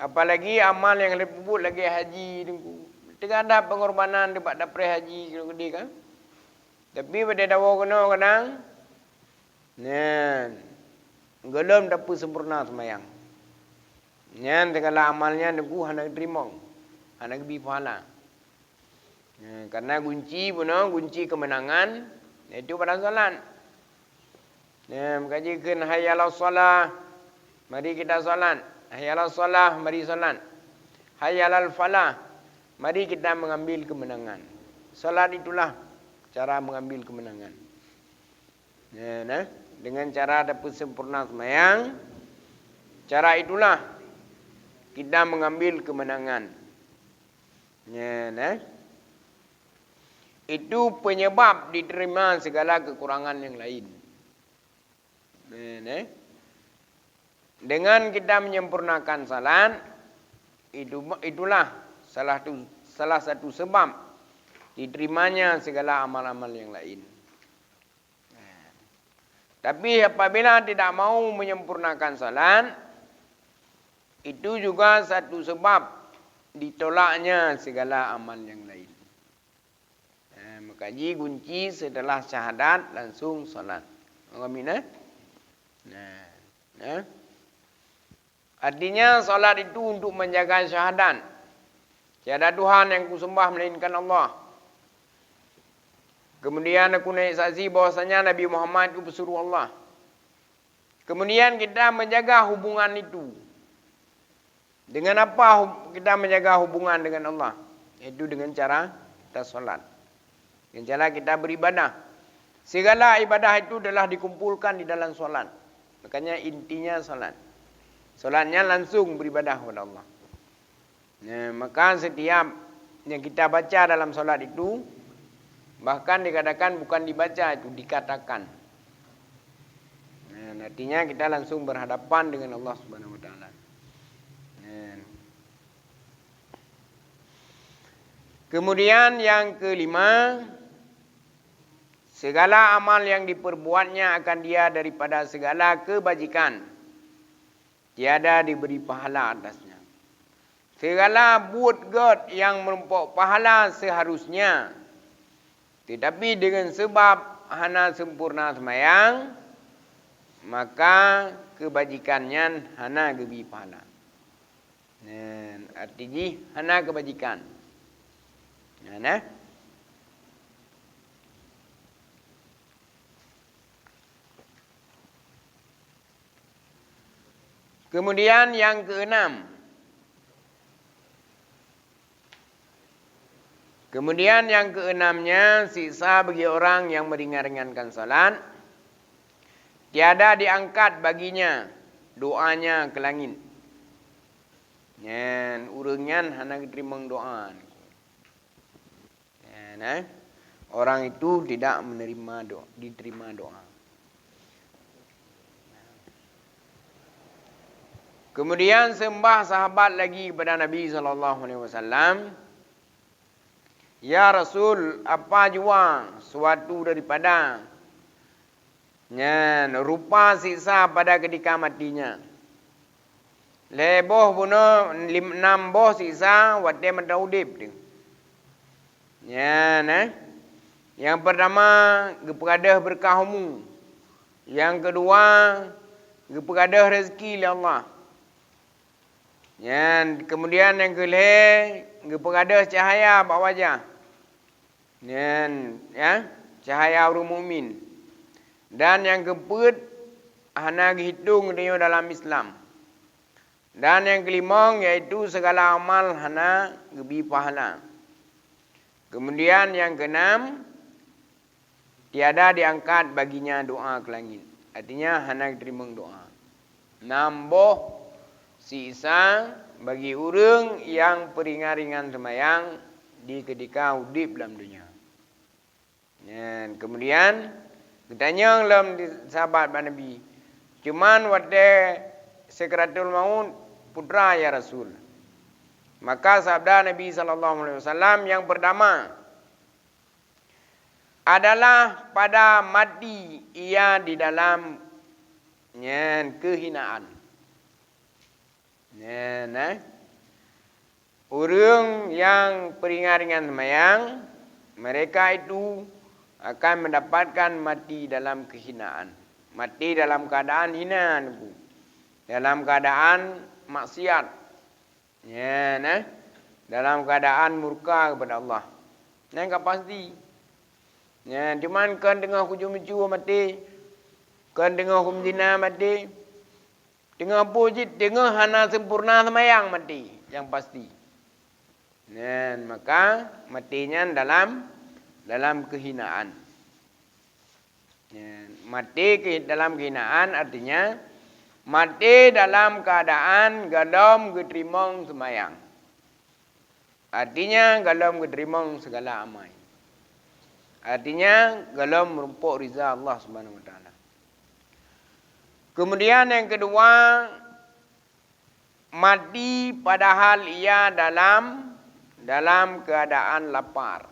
apalagi amal nyang lheueh peubuet lagèe haji teungku. Teuga that pengorbanan teuh bak dapreh haji keudeh kan. Tapi bak dawoe keunoe kadang, nyan, gohlom tapeusempurna seumayang. Nyan segala amal nyan teungku hana geuteurimong, hana geubi pahala. Nah, karena gunci bunoe, gunci kemenangan, yaitu pada salat. Nah, meukaji kheun hayya 'alas shalah, mari kita salat. Hayya 'alas shalah, mari salat. Hayya 'alal falah, mari kita mengambil kemenangan. Salat itulah cara mengambil kemenangan. Ya, nah, dengan cara tapeusempurna seumayang, cara itulah kita mengambil kemenangan. Ya, nah. itu penyebab diterima segala kekurangan yang lain. Nah, nah. Dengan kita menyempurnakan salat, itu, itulah salah satu, salah satu sebab diterimanya segala amal-amal yang lain. Tapi apabila tidak mau menyempurnakan salat, itu juga satu sebab ditolaknya segala amal yang lain. Nah, maka ji kunci setelah syahadat langsung salat. Amin, eh? Nah, nah. Artinya, salat itu untuk menjaga syahadat. Tiada Tuhan yang kusembah melainkan Allah. Kemudian aku naik saksi bahwasanya Nabi Muhammad itu pesuruh Allah. Kemudian kita menjaga hubungan itu. Dengan apa hub-, kita menjaga hubungan dengan Allah? Yaitu dengan cara kita salat. Dengan cara kita beribadah. Segala ibadah itu adalah dikumpulkan di dalam salat. Makanya intinya salat. Salatnya langsung beribadah kepada Allah. Nah, maka setiap yang kita baca dalam salat itu, bahkan dikatakan bukan dibaca itu, dikatakan. Nah, artinya kita langsung berhadapan dengan Allah Subhanahu wa Taala. Nah. Kemudian yang kelima, segala amal yang diperbuatnya akan dia daripada segala kebajikan, tiada diberi pahala atasnya. Segala buet gét yang meureumpok pahala seharusnya, tetapi dengan sebab hana sempurna seumayang, maka keubajikan nyan hana geubri pahala. Nyan, arti jih hana keubajikan. Nyan, eh. Kemudian yang keenam. Kemudian yang keenamnya, siksa bagi orang yang meringan-ringankan salat, tiada diangkat baginya doanya ke langit. Nyan, ureuëng nyan hana geuteurimong doa. Nyan, eh. Orang itu tidak menerima do-, diterima doa. Kemudian seumbah sahabat lagi kepada Nabi sallallahu alaihi wasallam, "Ya Rasul, apa jua suatu daripada nyan rupa siksa pada ketika matinya?" Lhée boh bunoe, lim-, nam boh siksa watée mantong udeb teuh. Nyan, eh. Nyang peurtama, geupeugah deuh beureukat umu. Nyang keudua, geupeugah deuh rezeki lé Allah. Nyan, keumudian nyang keulhée, geupeugah deuh cahya bak wajah. Nyan, ya, cahya ureuëng mukmin. Dan nyang keupeuet, hana geuhitong geutanyoe dalam Islam. Dan nyang keulimong, yaitu segala amal hana geubri pahala. Keumudian nyang keunam, tiada diangkat baginya doa ke langit. Artinya, hana geuteurimong doa. Nam boh siksa bagi ureuëng nyang peuringan-ringan seumayang di keutika udeb lam donya. Nyan, keumudian geutanyong lom di sahabat bak Nabi, "Cuman watée sakratul maut peue teuma, ya Rasul?" Maka sabda Nabi sallallahu alaihi wasallam, "Nyang peurtama adalah pada mati ia di dalam, nyan, keuhinaan." Nyan, eh. Ureuëng nyang peuringan-ringan seumayang, mereka itu akan mendapatkan mati dalam kehinaan. Mati dalam keadaan hina, Teungku. Dalam keadaan maksiat. Nyan, eh. Dalam keadaan murka kepada Allah. Nyan ka pasti. Nyan, cuman kon teungoh kucue-mucue maté, kon teungoh kumeuzina maté, teungoh peue cit, teungoh hana sempurna seumayang maté, nyang pasti. Nyan, maka maté nyan dalam, dalam keuhinaan. Nyan, maté keu-, dalam keuhinaan artinya maté dalam keuadaan gohlom geuteurimong seumayang. Artinya, gohlom geuteurimong segala amai. Artinya, golom meurumpok ridha Allah Subhanahu wa Taala. Kemudian yang kedua, mati padahal ia dalam, dalam keadaan lapar.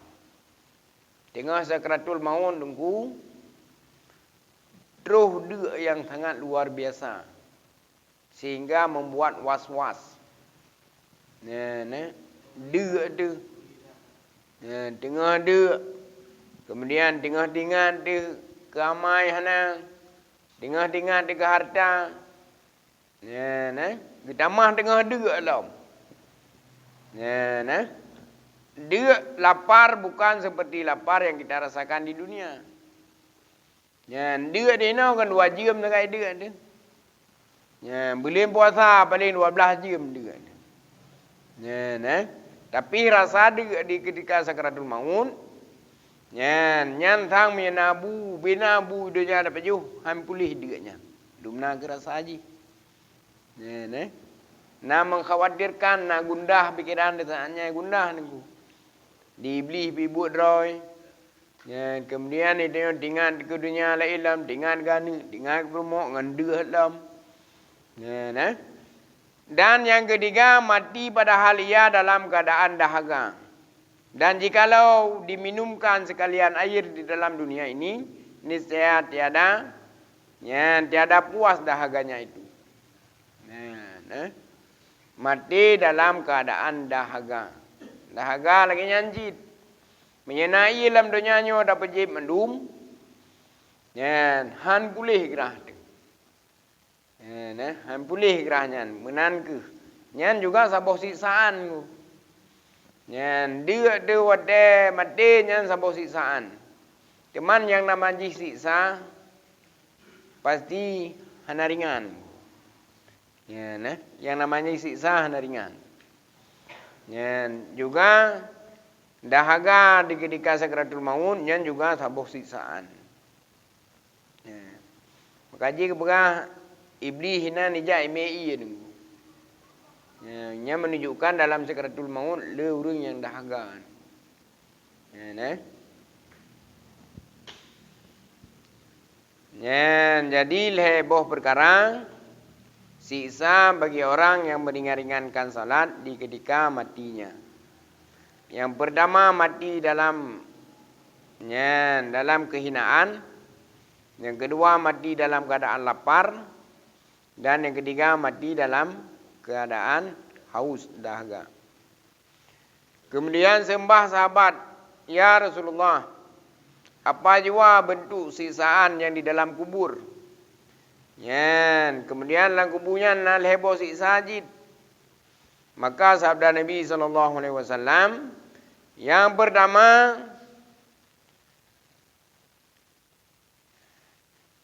Teungoh sakratul maut, Teungku, troh deuk nyang sangat luar biasa, sehingga membuat was-was. Nah, nah, deuk tu. Nah, teungoh deuk, kemudian teungoh teuingat teuh keu amai hana, teungoh teuingat teuh keu harta. Nah, nah, geutamah teungoh deuk lom. Nah, nah, deuk lapar bukan seperti lapar yang kita rasakan di dunia. Nyan, deuk di inoe kan dua jeuem sagai deuk tu. Nyan, buleuen puasa paléng dua blaih jeuem deuk tu. Nyan, eh. Tapi rasa deuk di ketika sakratul maut, nyan, nyan sang meunyo na bu, bina bu donya dapat jih, han puléh deuk nyan. Dumna keu rasa jih. Nyan, eh. Na mengkhawatirkan, na gundah pikiran di saat nyan, gundah Teungku. Di Iblih pih buet droe. Nyan, kemudian di tanyoe teuingat keu donya laén lom, teuingat keu aneuk, teuingat keu peurumoh ngon deuh lom. Nyan, eh. Dan yang ketiga, mati padahal ia dalam keadaan dahaga. Dan jikalau diminumkan sekalian air di dalam dunia ini, niscaya tiada, nyan, tiada puas dahaganya itu. Nyan, eh. Mati dalam keadaan dahaga. Dahaga lagée nyan cit. Meunyoe na ié lam donya nyoe dapat jieb mandum, nyan, han puléh grah teuh. Nyan, eh, han puléh grah nyan, meunan kheueh. Nyan juga saboh siksaan. Nyan, deuk teuh watée maté nyan saboh siksaan. Teuma nyang nama jih siksa, pasti hana ringan. Nyan, eh, nyang nama jih siksa hana ringan. Nyan juga dahaga di ketika sakratul maut, nyan juga saboh siksaan. Nyan. Maka jih geupeugah Iblih inan ijak imé ié Teungku. Nyan, nyan menunjukkan dalam sakratul maut le ureuëng nyang dahaga. Nyan, eh. Nyan, jadi lhée boh peukara siksa bagi orang yang meringan-ringankan salat di ketika matinya. Yang pertama mati dalam, nyan, dalam kehinaan. Yang kedua mati dalam keadaan lapar. Dan yang ketiga mati dalam keadaan haus, dahaga. Kemudian seumbah sahabat, "Ya Rasulullah, apa jua bentuk siksaan yang di dalam kubur?" Nyan, kemudian lam kubu nyan na lhée boh siksa jih. Maka sabda Nabi sallallahu alaihi wasallam, yang pertama,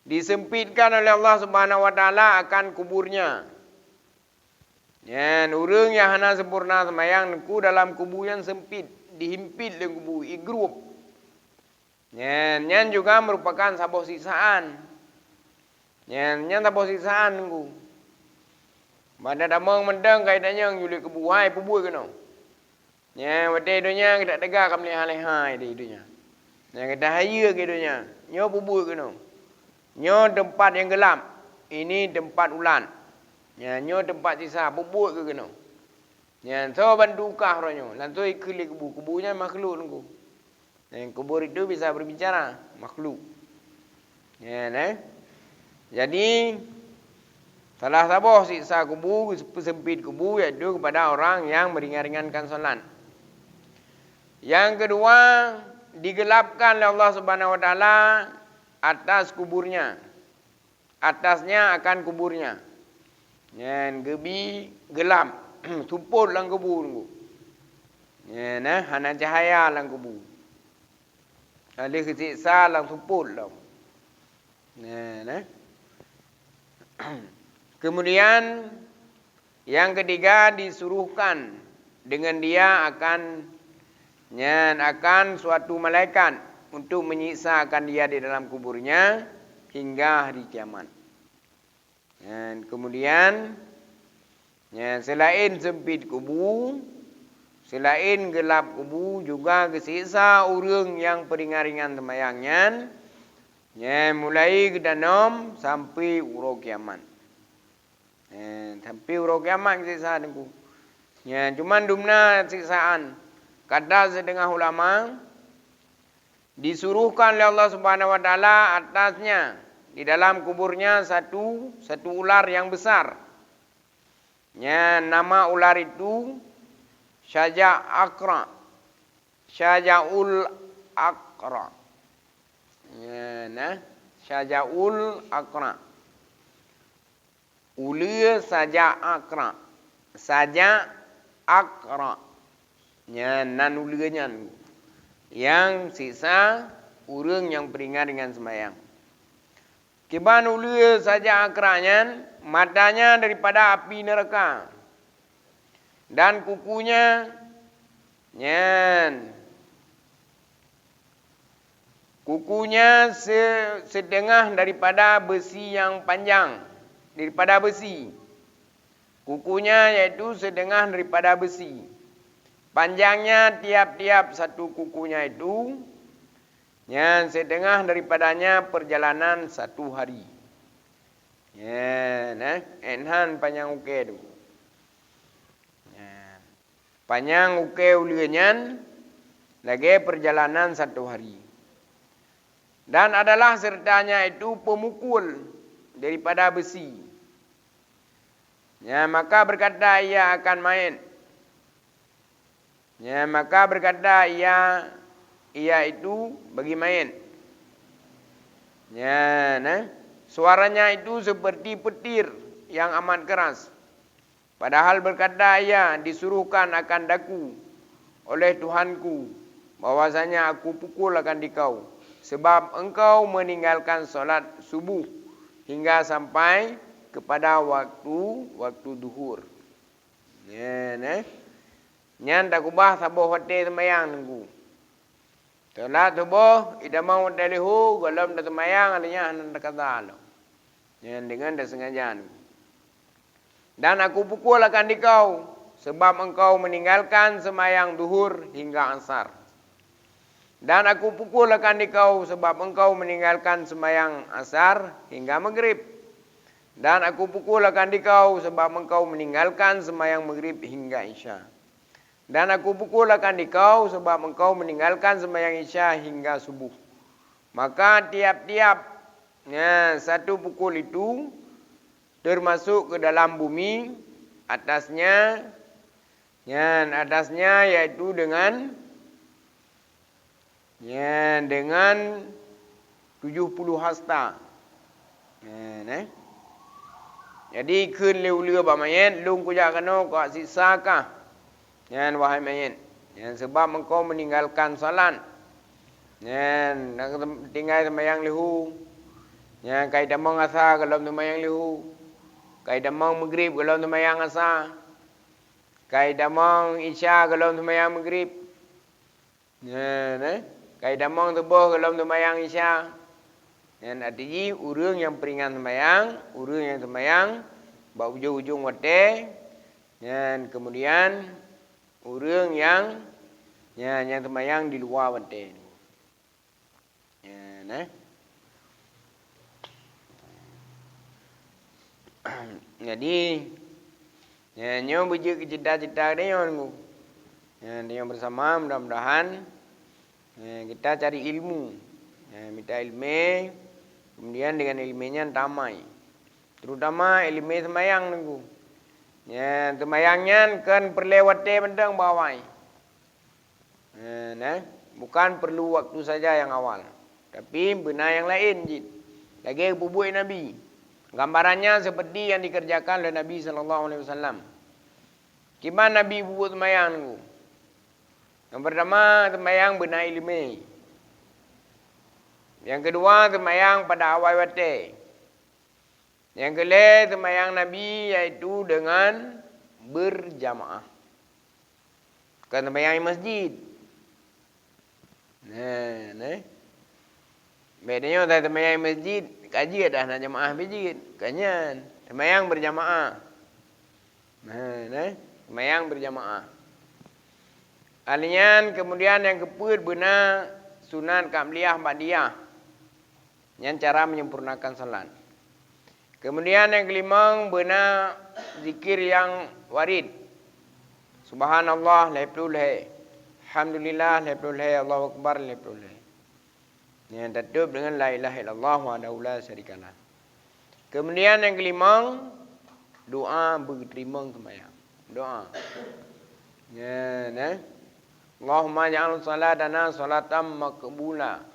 disempitkan oleh Allah Subhanahu wa Taala akan kuburnya. Nyan, ureuëng nyang hana sempurna seumayang Teungku dalam kubu nyang sempit, dihimpit lé kubu, igrup. Nyan, nyan juga merupakan saboh siksaan. Nyan, nyan saboh siksaan Teungku. Banda tamong mantong kai tanyong yue lé kubu, hai peubuet keunoe. Nyan, watée donya kita teuga ka meuleha-leha di donya. Nyan, kita hayeue keu donya. Nyoe peubuet keunoe. Nyoe teumpat nyang geulap. Ini teumpat ulat. Nyan, nyoe teumpat siksa, peubuet keu keunoe. Nyan, soe bantu ukah uroe nyoe? Langsung ikheun lé kubu. Kubu nyan makhluk Teungku. Dan kubur itu bisa berbicara, makhluk. Ya, nah. Jadi, salah saboh siksa kubu, peusempit kubu, yaitu kepada orang yang meringan-ringankan salat. Yang kedua, digelapkan oleh Allah Subhanahu wa Taala atas kuburnya. Atasnya akan kuburnya. Nyan geubi geulap, supot lam kubu Teungku. Nyan, nah, hana cahaya lam kubu. Ada siksa lam supot lam. Nyan, nah. Kemudian yang ketiga disuruhkan dengan dia akan, nyan, akan suatu malaikat untuk menyiksa akan dia di dalam kuburnya hingga hari kiamat. Nyan, kemudian, nyan, selain sempit kubu, Seulaén geulab kubu juga geusiksa ureuëng nyang peuringan-ringan seumayang nyan, nyan mulai geudanom sampai uroe kiamat. Eh, sampai uroe kiamat geusiksa Teungku. Nyan cuman dumna siksaan. Kata seudengah ulama, disuruhkan lé Allah Subhanahu wa Taala atasnya di dalam kuburnya satu, satu ular yang besar. Nyan nama ular itu Syaja' Aqra. Syajaul Aqra. Nyan, nah, Syajaul Aqra. Uleue Syaja' Aqra. Syaja' Aqra. Nyan nan uleue nyan nyang siksa ureuëng nyang peuringan-ringan seumayang. Kiban uleue Syaja' Aqra nyan, matanya daripada api neuraka, dan kukunya nyan, kukunya se-, seudengah daripada beusi nyang panjang, daripada beusi. Kukunya yaitu seudengah daripada beusi. Panjangnya tiap-tiap satu kukunya itu nyan seudengah daripadanya peurjalanan satu hari. Nyan, eh, enhan panyang ukée tu. Nyan. Panyang ukée uleue nyan lagée peurjalanan satu hari. Dan adalah seureuta nyan itu peumukul daripada beusi. Nyan maka berkata ia akan mait. Nyan maka berkata ia, ia itu bagi mait. Nyan, eh, suaranya itu seperti petir yang amat keras. Padahal berkata ia disuruhkan akan daku oleh Tuhanku, bahwasanya aku pukul akan dikau, sebab engkau meninggalkan salat subuh hingga sampai kepada waktu, waktu duhur. Nyan, eh. Nyan takeubah saboh watée seumayang Teungku. Salat suboh, itamong watée leuhô, gohlom taseumayang, aleunyah hana takaza lom. Nyan deungon taseungaja Teungku. Dan aku pukul akan dikau, sebab engkau meninggalkan seumayang duhur hingga asar. Dan aku pukul akan dikau, sebab engkau meninggalkan seumayang asar hingga maghrib. Dan aku pukul akan dikau, sebab engkau meninggalkan seumayang maghrib hingga isya. Dan aku pukul akan dikau, sebab engkau meninggalkan seumayang isya hingga subuh. Maka tiap-tiap, nyan, satu pukul itu termasuk ke dalam bumi, atasnya, nyan, atasnya yaitu dengan, nyan, dengan tujoh puluh hasta. Nyan, eh. Jadi kheun lé uleue bak manyét, "Lôn kujak keunoe kujak siksa kah, nyan, wahai manyét, nyan, sebab engkau meninggalkan salat. Nyan, tinggai seumayang leuhô. Nyan, ka itamong asa gohlom seumayang leuhô. Ka itamong maghrib gohlom seumayang asa. Ka itamong isya gohlom seumayang maghrib. Nyan, eh, ka itamong suboh gohlom seumayang isya." Nyan arti jih ureuëng nyang peuringan seumayang, ureuëng nyang seumayang bak ujong-ujong watée, nyan keumudian ureuëng nyang, nyan, nyang seumayang di luwa watée. Nyan, eh. Jadi, nyan, nyoe beujeuet keu cita-cita geutanyoe Teungku. Nyan, tanyoe bersama mudah-mudahan, nyan, kita cari ilmu. Nyan, mita ileumé, kemudian dengan ileumé nyan tamai. Terutama ileumé seumayang Teungku. Nyan, seumayang nyan kon peureulée watée mantong bak awai. Eh, nah, bukan perlu waktu saja yang awal, tapi beuna nyang laén cit. Lagée geupubuet Nabi. Gambarannya seperti yang dikerjakan oleh Nabi sallallahu alaihi wasallam. Kiban Nabi pubuet seumayang Teungku. Nyang pertama, seumayang beuna ileumé. Nyang keudua, seumayang pada awai watée. Nyang keulhée, seumayang Nabi yaitu deungon beurjamaah. Kon seumayang di masjid. Nah, nah. Bék tanyoe seumayang di masjid, ka jeuet dah na jamaah pih jeuet. Kon nyan, seumayang beurjamaah. Nah, nah. Seumayang beurjamaah. Alèh nyan keumudian nyang keupeuet beuna sunat qabliyah ba'diyah. Nyan cara menyempurnakan salat. Keumudian nyang keulimong beuna zikir nyang warid. Subhanallah lhèe plôh lhèe. Alhamdulillah lhèe plôh lhèe. Allahu Akbar lhèe plôh lhèe. Nyan tatôb deungon la ilaha illallah wahdahu la syarikalah. Keumudian nyang keulimong, doa beuteurimong seumayang. Doa. Nyan, eh. Allahumma ja'al salatana salatan maqbula.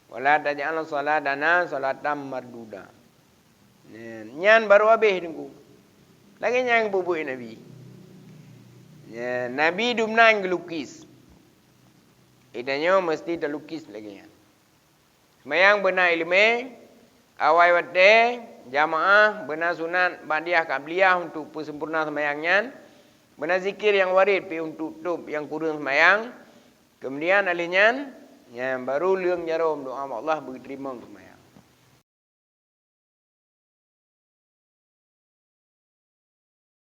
Wa la taj'al salatana salatan marduda. Nyan, nyan baru habéh Teungku. Lagèe nyan buet-buet Nabi. Nyan, Nabi dumnan geulukis. Geutanyoe meusti talukis lagèe nyan. Seumayang beuna ileumèe, awai watèe, jamaah, beuna sunat ba'diyah qabliyah untuk peusempurna seumayang nyan, beuna zikir nyang warid pih untuk tôb nyang kureueng seumayang, keumudian alèh nyan, nyan baru lheueng jaroe meudoa bak Allah beuteurimong seumayang.